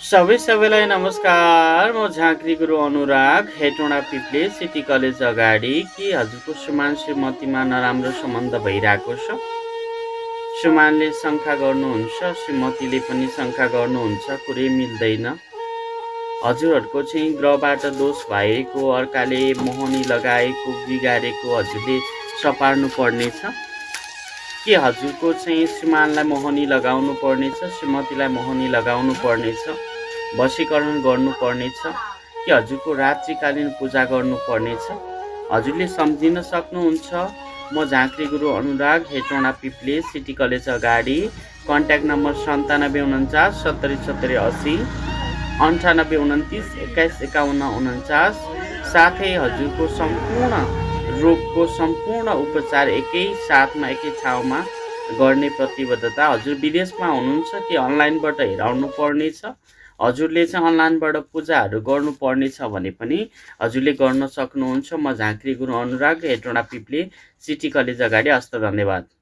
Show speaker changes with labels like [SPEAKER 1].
[SPEAKER 1] सबैलाई नमस्कार। म झाँक्री गुरु अनुराग हेटौँडा पिप्ले सिटी कलेज अगाडि कि हजुरको सुमान श्रीमतीमा नराम्रो सम्बन्ध भइरहेको छ। सुमानले शङ्का गर्नुहुन्छ, श्रीमतीले पनि शङ्का गर्नुहुन्छ, कुरै मिल्दैन। हजुरहरूको चाहिँ ग्रहबाट दोष भएको, अर्काले मोहनी लगाएको, बिगारेको हजुरले सपार्नु पर्नेछ कि हजुरको चाहिँ श्रीमानलाई मोहनी लगाउनु पर्नेछ, श्रीमतीलाई मोहनी लगाउनु पर्नेछ, वशीकरण गर्नुपर्नेछ कि हजुरको रात्रिकालीन पूजा गर्नुपर्नेछ। हजुरले सम्झिन सक्नुहुन्छ। म झाँक्री गुरु अनुराग हेटौँडा पिप्ले सिटी कलेज अगाडि। Contact number 9749 70 70 80 98 29 21 51 49। साथै हजुरको सम्पूर्ण रोगको सम्पूर्ण उपचार एकै साथमा एकै ठाउँमा गर्ने प्रतिबद्धता। हजुर विदेशमा हुनुहुन्छ कि अनलाइनबाट हेराउनु पर्नेछ, हजुरले चाहिँ अनलाइनबाट पूजाहरू गर्नुपर्नेछ भने पनि हजुरले गर्न सक्नुहुन्छ। म झाँक्री गुरु अनुराग हेटौँडा पिप्ले सिटी कलेज अगाडि। हस्त धन्यवाद।